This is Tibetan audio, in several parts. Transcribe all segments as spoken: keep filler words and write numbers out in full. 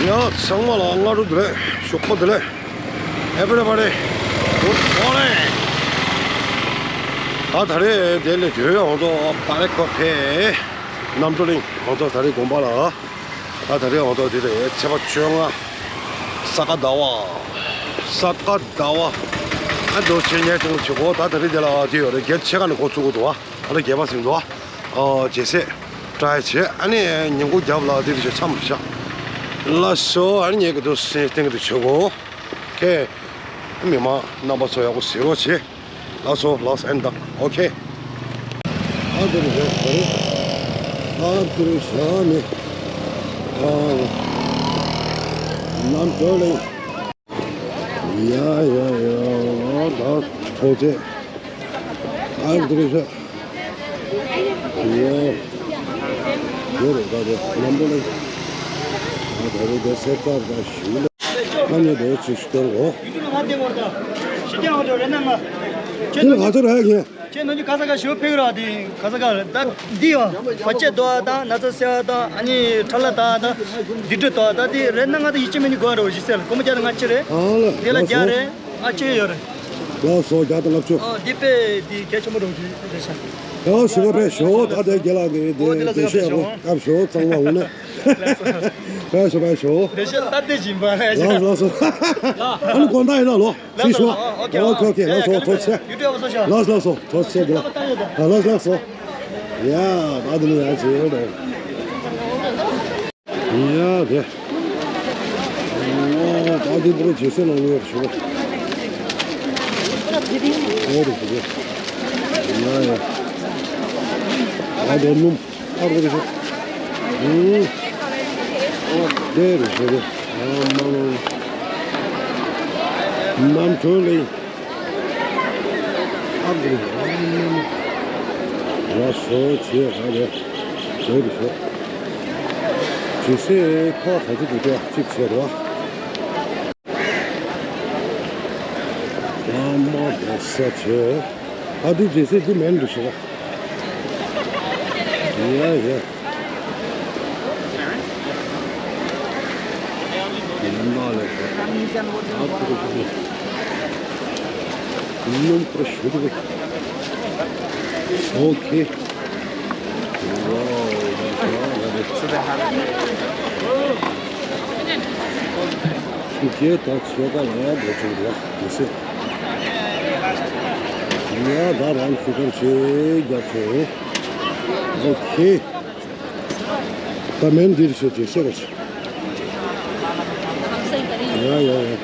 ཡ་ཚང་མ་ལ་སྔ་དྲོ་བདེ་ལེགས། ཞོགས་པ་བདེ་ལེགས། Everybody, good morning. ད་ད་རེས་དེ་ལས་དུས་ཡོང་དོ་པ་རེ་ཁོ་ཕེ་རྣམ་གྲོལ་གླིང་ཡོང་དོ། ད་རེས་དགོན་པ་ལ། ད་ད་རེས་ཡོང་དོ་དེ་རེད། ཚེས་པ་བཅོ་ལྔ། ས་ག་ཟླ་བ། ས་ག་ཟླ་བ། ཨ་འདོ་ཆེ་ཉལ་ཆུང་ཆེ་གོ། ད་ད་རེས་དེ་ལ་དེ་ཡོད་རེད། བརྒྱད་ཕྱེད་ཀ་ནས་འགོ་ཚུགས་དགོས་འདུག་བ། ད་ལ་བརྒྱད་པ་ཟིན་འདུག་བ། ཨོ་རྗེས་སེ་ཏྲའི་བྱེད། ཨ་ནི་ཉིན་གུང་རྒྱབ་ལ་དེ་རེ་བྱེད་མཚམས་རེ་བཞག་ལགས་སོ། ཨ་ནི་ངས་གི་དུ་སེ་སྟེང་གི་དུ་བྱེད་གོ། ཁེ། མི་མང་རྣམ་པ་ཚོ་ཡག་པོ་གཟིགས་རོགས་བྱེད། ལགས་སོ། ལགས་ཨན་དང་། ཨོ་ཁེ། ཨ་དེ་རེ་རེད། ཨ་དེ་རེ་བཞག་ནི། ཨ། རྣམ་གྲོལ་གླིང་། ཡ་ཡ་ཡ། ད་ཚོགས་རྫས། ཨ་འདིར་ཤ། ཡ། ཡོད་རེད། ད་རེད། ལམ་བུ་ལ། ད་རེད། དེ་སེར་ཐར་དང་ཞུ་ལ། ཨ་ནི་རོ་ཅིག་སྟོན་གོ། དེ་ལ་ང་ཚོ་ར་ཡ་གི། ཁྱེད་ནང་གི་ག་ས་ག་ཞོ་ཕེག་ར་དེ་ག་ས་ག་ད་འདི་ཡོད། བ་ཅད་དོ་དང་ན་ཚ་སེ་བ་དང་ཨ་ནི་ཁྲ་ལ་དང་དང་འདི་འདྲ་དོ་ད་དེ་རེད་ན་ང་ད་ཡིད་ཆེས་མེད་ནི་གོ་རོ་ཞི་སེ་ལ་སྒོར་མོ་བརྒྱ་དང་ལྔ་བཅུ་རེད། ཨང་ལ་དེ་ལ་ལགས་སོ། བརྒྱ་རེད། ཨ་ཅེ་ཡོད་རེད། ལགས་སོ། བརྒྱ་དང་ལྔ་བཅུ། ཨ་འདི་དཔེ་འདི་གལ་ཆེན་པོ་རོ་ཞི་རེད་ཤག་ཡང་ཞུ་བ་ཕེབས་ཤོག་ད་དེ་རྒྱ་ལགས་ཀྱི་ཨོ་དེ་ལ་དེ་ཞུ་བ་ཕེབས་ཤོག་སྐབས་ཤོག་གཙང་མ་འོང་ན། ཕེབས་ཤོག་ཕེབས་ཤོག་དེ་ཤ་ད་དེ་བཞིན་པ་རེད་ཤག་ལགས་སོ་ལགས་སོ། ཨ་ནི་དགོང་དག་ཡིན་ན་ལོ། ལགས་སོ། ཨོ་ཁེ་ཨོ་ཁེ། ལགས་སོ། ཐུགས་རྗེ་ཆེ། ཡུ་ཊུབ་སོ་ཤ། ལགས་ལགས་སོ། ཐུགས་རྗེ་ཆེ་གི་ལ། ཨ་ལགས་ལགས་སོ། ཡ་ད་དེ་ནི་ཡ་ཅེ་ཡོད་དོ། ཡ་དེ། ཨོ་ད་དེ་པུ་རོ་ཇེ་སེ་ལོང་ཡོད་ཤོག་ཨོ་རེ་ཤོག་ཡ་ཡ། ད་དེ་སྣུམ། ཨ་རོ་རེ་ཤོག་ཨུ། ཨོ་དེ་རེ་ཤོག་ཨ་མ་ལོ། རྣམ་གྲོལ་གླིང་། ཨ་རོ་རེ་ཤོག་ཨ་མ་ལོ། ཡ་སོ་ཆེ་ཧ་རེ། དེ་རེ་ཤོག་ཇེ་སེ་ཁོ་ག་ཚོད་དུ་དེ་གཅིག་བྱས་རོ། ཨ་མ་དེ་ས་ཆེ། ཨ་དེ་ཇེ་སེ་དེ་མེན་འདུག་ཤོག་ཡ་ཡ། ཡ་མ་ལ་ཤ། ཨ་ཁུ་རུ་ཤུ། སྣུམ་པུར་ཤུ་དུ། ཨོ་ཁེ། ཤུ་རྒྱལ་དང་ཆོལ་ཁ་ལ་འགོ་ཚུགས་རོགས་དེ་སེ། ཡ་ད་རང་ཤུ་གར་ཆེ་རྒྱབ་ཆེ། ཨོ་ཁེ། ད་མེན་འདིར་ཤོད་ཅིག་ཟེར་རོ། ཡ་ཡ་ཡ།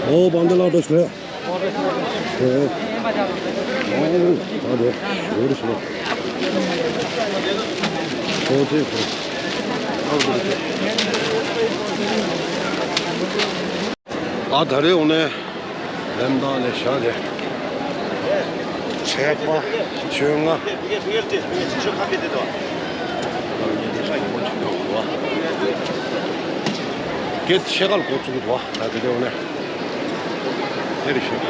ཨོ་བང་དེ་ལ་འགྲོ་ཤོད། ཨོ། ཨོ་ད་དེ་ཡོད་རེད་ཤོད། ཨོ་དེ་ཤོད། ཨོ་དེ་ཤོད། ཨ་ད་རེས་འོང་ནས་ལེམ་ཐང་ལས་བཞག་ནས་ཚེས་པ་བཅོ་ལྔ། བརྒྱད་ཕྱེད་ཀ་ལ་འགོ་བཙུགས་འདུག་ད་དེ་རེས་འོང་ནས་དེ་རེ་བཞག་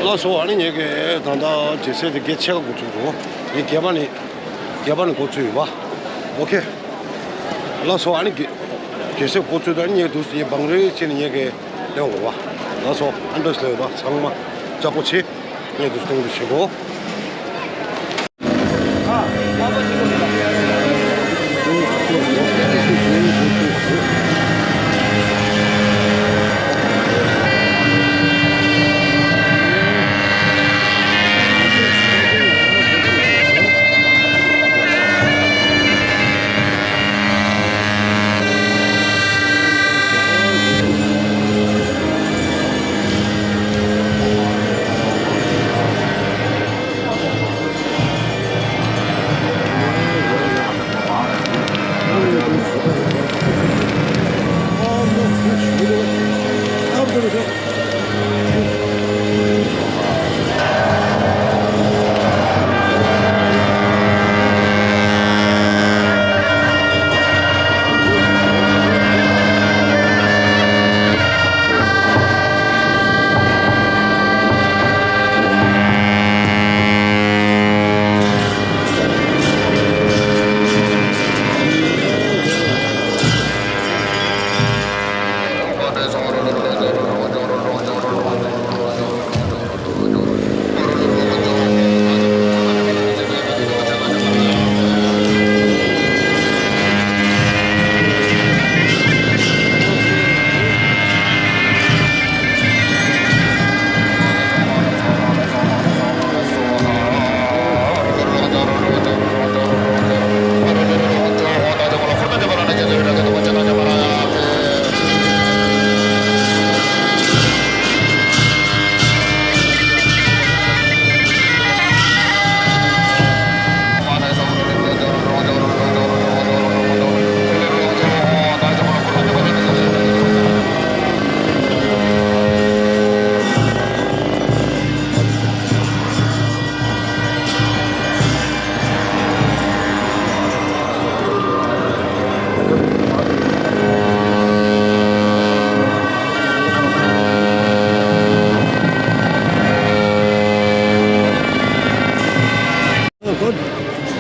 ལགས་སོ། ཨ་ནི་ངེད་ཀྱི་ད་ལྟ་རྗེས་སེ་དེ་བརྒྱད་ཕྱེད་ཀ་འགོ་བཙུགས་འདུག་ངས་བརྒྱད་པ་ནས་བརྒྱད་པ་ནས་འགོ་བཙུགས་ཡོད་པ། ཨོ་ཁེ། ལགས་སོ། ཨ་ནི་རྗེས་སེ་འགོ་བཙུགས་དང་ངས་འདུག་ངས་བང་རེ་བྱས་ནས་ངས་ཀྱི་སླེབས་འོང་བ། ལགས་སོ། ཨ་འདྲ་ཞིག་ལ་ཡོད་པ་ཚང་མ་ལྕགས་པོ་ཆེ། ངས་འདུག་སྟོང་དུ་བྱེད་དགོས།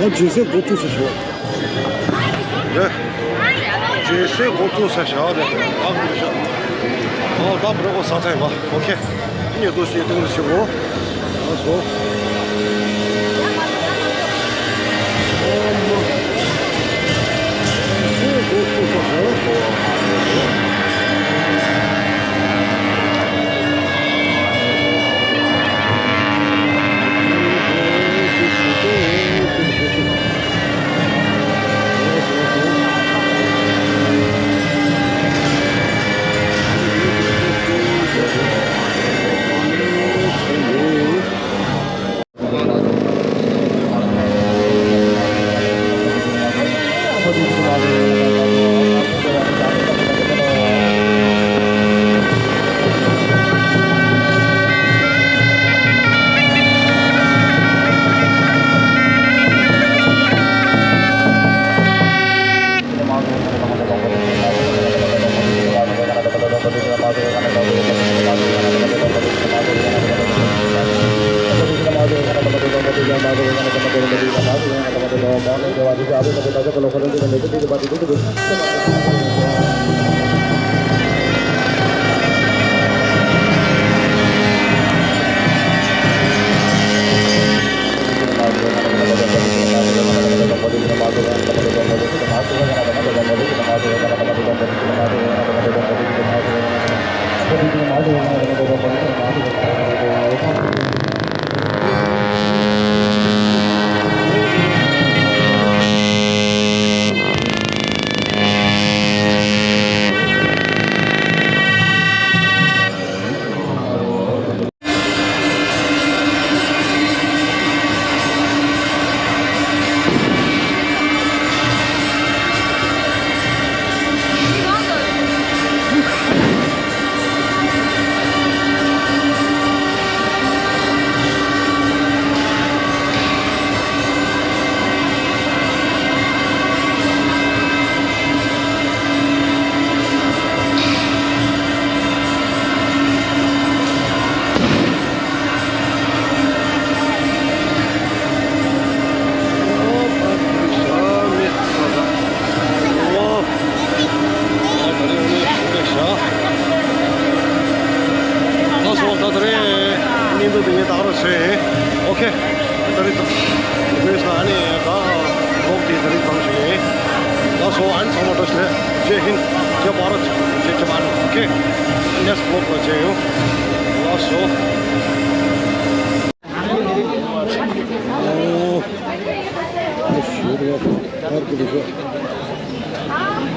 ཨ་རྗེས་སུ་འགོ་བཙུགས་ས་ཞོག་རེད། རྗེས་སུ་འགོ་བཙུགས་ས་ཞོག་རེད། ཨ་ཁུ་རེད་ཤག་ཨོ་ད་བུ་རོ་ས་ཚ་ཡིན་པ། ཨོ་ཁེ། ཉེ་དུ་ཞེ་དུ་ཞེ་གོ་ཨ་སོ། ལགས་སོ། ད་ད་རེས་བརྙན་ཐུང་འདི་ངས་ད་ག་རང་བཟོས་ཡིན། ཨོ་ཁེ། ད་རེས་ད་རེས་ལ་ཨ་ནི་ད་ཝོག་དེ་ད་རེས་བཏང་ཞིག་ཡིན། ལགས་སོ། ཨ་ནི་ཚང་མ་བཀྲ་ཤིས་བདེ་ལེགས། ཇེ་ཧིན། ཇེ་བྷ་རད། ཇེ་ཇ་པན། ཨོ་ཁེ། ནེགསི་ཝོག་ལ་མཇལ་ཡོང་། ལགས་སོ། ཨོ། ཨ་ཞེ་རེད་པ། ཨར་ཀི་རེད་ཤག་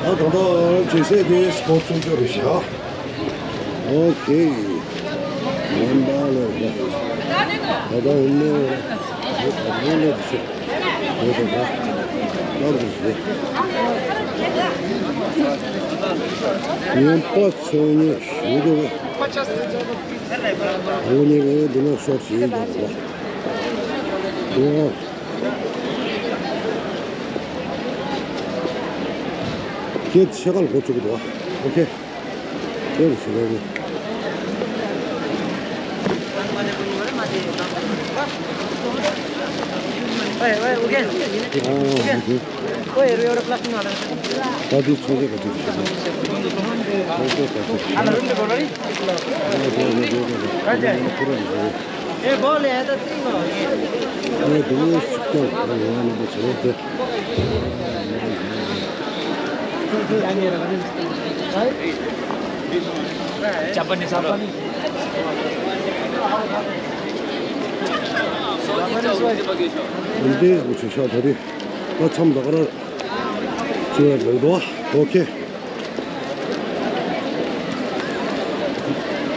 ཨ་ད་ལྟ་རྗེས་སུ་དེ་སྐོར་ཚུགས་རྒྱུ་རེད་ཤག་ཨོ་ཁེ། ཡོན་པ་ལ་ད་ད་ད་ཡིན་ནོ། ད་ད་ཡིན་ནོ་ཞེ་རེད་པ། ཨར་ཀི་རེད། ཡོན་པ་ཚོ་ཉེ་ཞེ་རེད་པ། ཨོ་ཉེ་གི་འདི་ནས་ཤོར་ཞེ་རྒྱག་པ། ཨོ། ཁྱེད་ཕྱེད་ཀ་ལ་འགོ་ཚུགས་ཀྱི་འདུག་ཨོ་ཁེ། ཁྱེད་ཕྱེད་ཀ་ནི། ཨོ་ཁེ། ད་དེ་ཚོང་ཟོག་ག་ཚོད་ཞིག་ཚོང་ཟོག་ག་ཚོད་ཞིག་ཨོ་ཁེ། ཨོ་ཁེ། ཨོ་ཁེ། ཨོ་ཁེ། ཨོ་ཁེ། ཨོ་ཁེ། ཨེ་དེ་ནས་ཤུགས་ཀྱང་ཡང་ན་འདི་བྱས་ཏེ། ཇ་པ་ནི་ས་པ་ནི། འདི་འུ་ཚོ་ཤ་ད་རེས་ད་མཚམས་ད་ག་རང་བཙུགས་ཡ་ལོས་འདུག་ཨོ་ཁེ།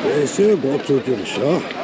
པེ་སེ་འགོ་བཙུགས་རྒྱུར་བཞག